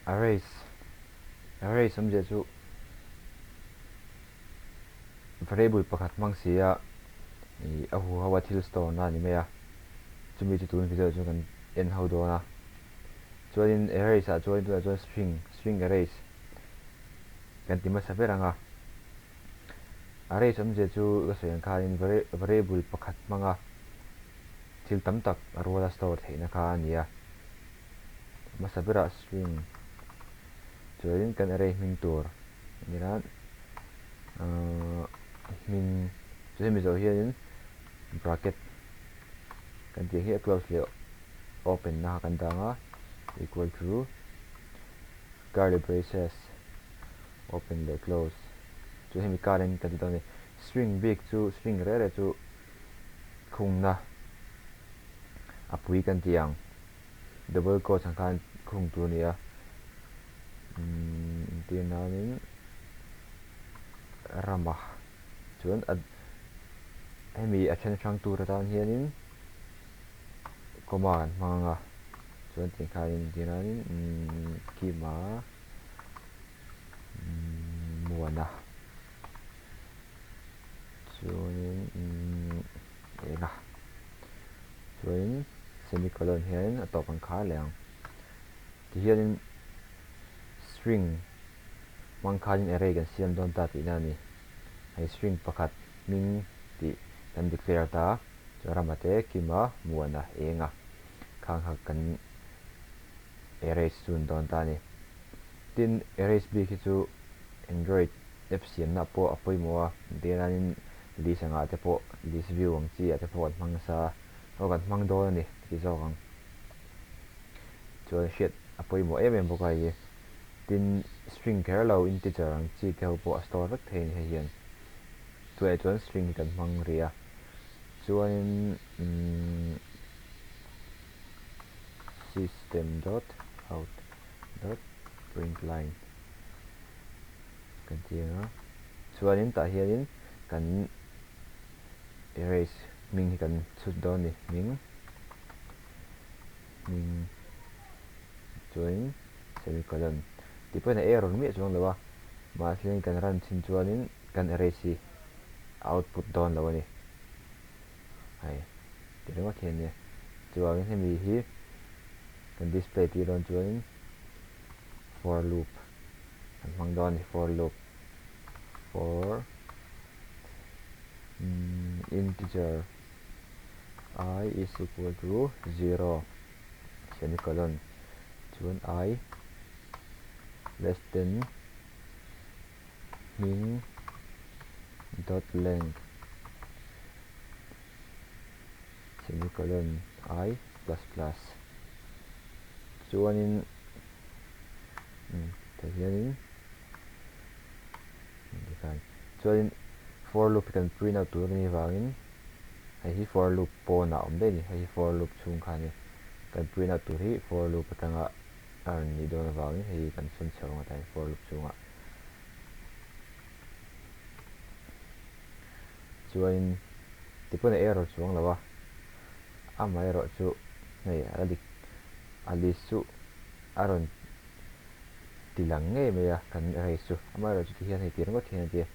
Arrays Arrays awmzia chu variable pakhat hmang si a ih a huho a thil store na a ni mai a, chumi chu tun video chu kan en ho dawn a. Chuanin arrays ah chuan tunah chuan string string arrays kan ti hmasa ber ang a. Arrays awmzia chu ka sawi ang khanin variable pakhat hmanga thil tam tak a ruala store theihna kha a ni a. Hmasa berah string chuanin kan array hming tur a ni a, ahh hming chu hemi zawh hianin bracket kan tih ang hi a close leh open na kha kan dang a equal to curly braces open leh close chu hemi karin kan ti dawn a ni. String bik chu string reh reh chu khungna a pui kan ti ang double quotes ang khan khung tur a ni a umm entir nanin rama chuan a hemi a then hrang tur atan hianin comma kan hmang ang a chuan tih khanin entir nanin umm kima umm muana. Chuanin umm eng a chuanin semicolon hianin a tawp ang khar leh ang tihianin string hmang khanin array kan siam dawn ta tihna a ni hei string pakhat hming tih kan declare ta chuan rama te kima muana eng a khang kha kan array chhun dawn ta a ni tin arrays bik hi chu android app siamna pawh a pawimawh a, bialanin list angah te pawh list view ang chi ah te pawh kan hmang nasa a, aw kan hmang dawn a ni ti zawk ang. Chuan hriat a pawimawh em em bawk a hei hi. Tin string kher lo integer ang chi te ho pawh a store vek thei a ni hei hian. Chuai chuan string hi kan hmang rih a. Chuanin umm system dot out dot print line. Kan ti ang a, chuanin tah hianin kan erase hming hi kan chhut dawn a ni, hming hming chuanin semicolon tih pawhin a error miah chuang lo a, mahse kan run chhin chuanin kan erase hi a output dawn lo a ni, hei ti ringawt hi a nia, chuvangin hemi hi kan display tir dawn chuanin for loop. Kan hmang dawn a ni for loop for integer i is equal to 0 semicolon chuan i less than hming dot length semicolon i plus plus chuanin tah hianin tikhan chuanin for loop hi kan print out tur a nih avangin hei hi for loop pawnah a awm daih a ni hei hi for loop chhung kha a ni kan print out tur hi for loop atanga a rawn nih dawn avangin hei hi kan sawn chho ang a tah hian for loop chhungah chuanin tipawn a error chuang lo a amaherawhchu hei a dik a list chu a rawn ti lang ngei mai a kan array chu amaherawhchu ti hian hei ti ringawt hian a ti a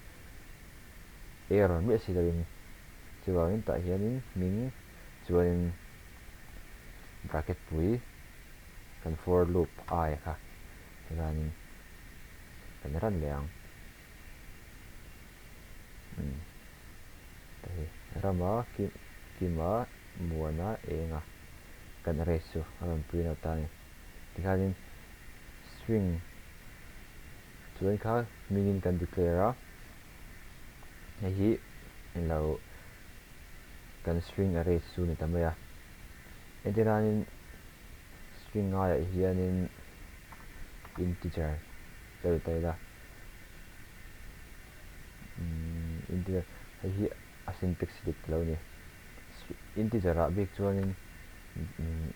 error miah si loin chuvangin tah hianin hming chuanin bracket pui kan for loop ai kha tikhanin kan ran leh ang umm hei rama kima muana enga kan array chu a rawn print out ta a ni. Tikhanin string chuan kha hmingin kan declare a, hei hi englo kan string array chu ni ta mai a. Entirnanin string ngaiah hianin integer tel ta ila, umm integer hei hi a syntax dik ta lo a ni. Integer ah bik chuanin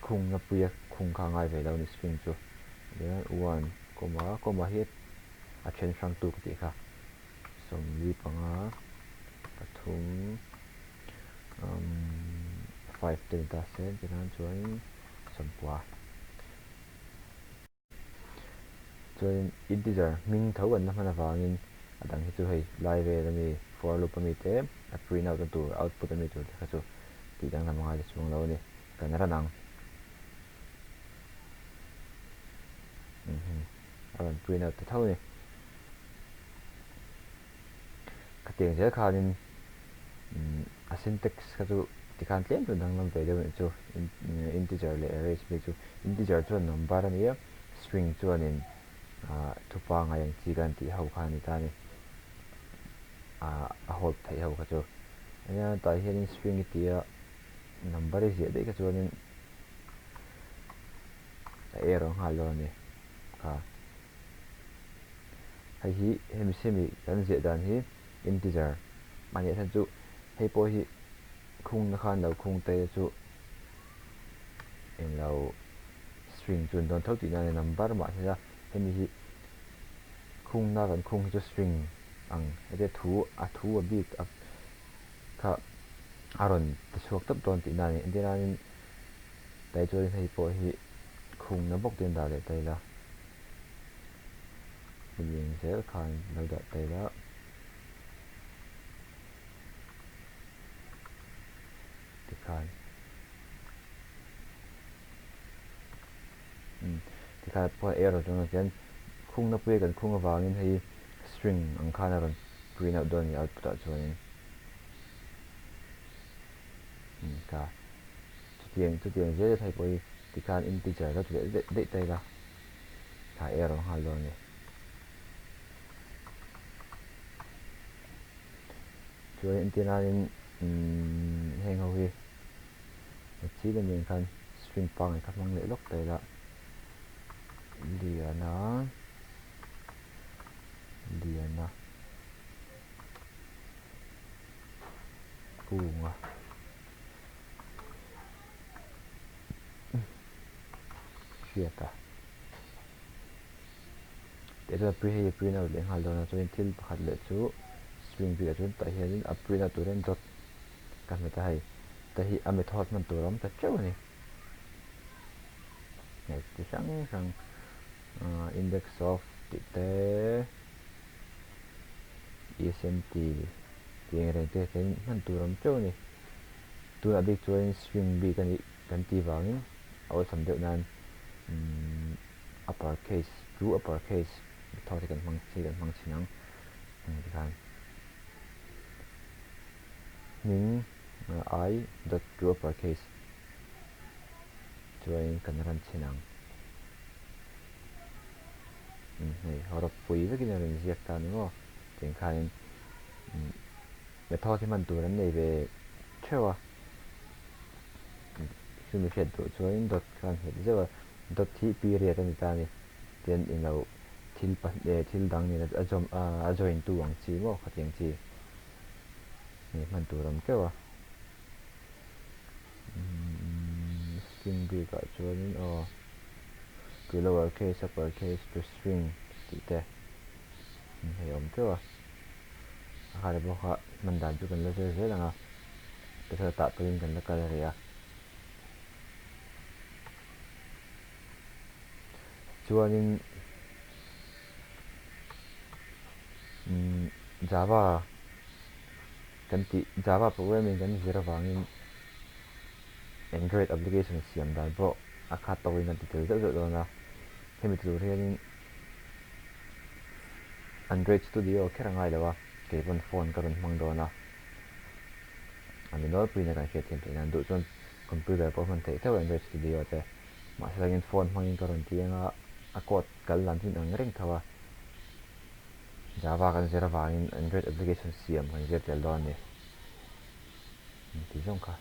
khungna puia khung kha a ngai ve lo a ni string chu. Tichuan one comma comma hi a then hrang tu ka tih kha 45 umm five te ni ta se tichuan chuanin 90. Chuanin integer hming tho kan la hman avangin a dang hi chu hei lai vel ami for loop ami te a print out na tur output ami tur te kha chu tih danglam a ngai ta chuang lo a ni. Kan ran ang. A rawn print out ta tho a ni. Khatiang zel khanin a syntax kha chu tikhan tlem chu danglam ve deuh a nih chu integer leh arrays bik chu integer chuan number a ni a string chuanin thu pangngai ang chi kan tih ho kha a ni ta a ni a hold theih ho kha chu ania tah hianin string i tia number i ziah daih kha chuanin a error nghal dawn a ni kha. Hei hi hemi semi kan ziah dan hi integer a nih chhan chu hei pawh hi khungna khan lo khung te chu englo string chu an dawn tho tihna a ni number mahse hemi hi khungna kan khung hi chu string ang hetia thu a thu a bik a kha a rawn ti chhuak tawp dawn tihna a ni entir nain tai chuan hei pawh hi khungna bawk te an dah leh ta ila. Hemi ang zel khan lo dah ta ila. Tikhan. Tikhan pawh error chuan hian khungna pui kan khung avangin hei string ang khan a rawn print out dawn a ni output ah chuanin. Ka chutiang chutiang zel hei pawh hi tikhan integer lo ti leh daih ta ila. Thla error nghal dawn a ni. Chuan entir nanin heng ho hi chi lam nen khan string pangngai kha hmang leh lawk ta ila liana liana kunga. Hriat a. Teh chuan a hei a print out leh nghal dawn a chuanin thil pakhat leh chu string bikah chuan tah hianin a print out tur hian dot ka hmet a hei tah hi a method hman tur a awm ta teuh a ni. Hei chi hrang hrang index of tih te ismt tih eng reng te hman tur a awm teuh a ni. Tunah bik chuanin string bik a nih kan tih vangin a awlsam deuh nan upper case to upper case method hi kan hmang hi kan hmang chhin ang tikhan hming i dot to upper case chuanin kan ran chhin ang hei hawrawp pui vekin a rawn ziak ta a ni maw tiang khanin Method hi hman tur an nei ve theuh a, chumi hriat duh chuanin dot khan nghet zeuh a, dot hi period a ni ta a ni, tian englo thil pahnih eh thil dang nen a zawm a join tu ang chi maw khatiang chi hei hman tur a awm teuh a, umm string bikah chuanin aw to lower case upper case to string tih te hei a awm teuh a. A kha leh bawk a hman dan chu kan la zel zel ang a, petrol tah pawhin kan la kal rih a. Chuanin umm Java kan tih Java programming kan zir avangin Android application siam dan pawh a khat tawkin kan ti tel zeuh zeuh dawn a, hemi tur hianin Android Studio kher a ngai lo a, kei pawn phone ka rawn hmang dawn a, a mi nawlpuiin a kan hriat thiam theih nan duh chuan computer pawh hman theih theuh Android Studio te, mahse tangin phone hmangin ka rawn ti ang a, a code kal dan chu inang reng tho a, Java kan zir avangin Android application siam kan zir tel dawn a ni, ti zawng kha.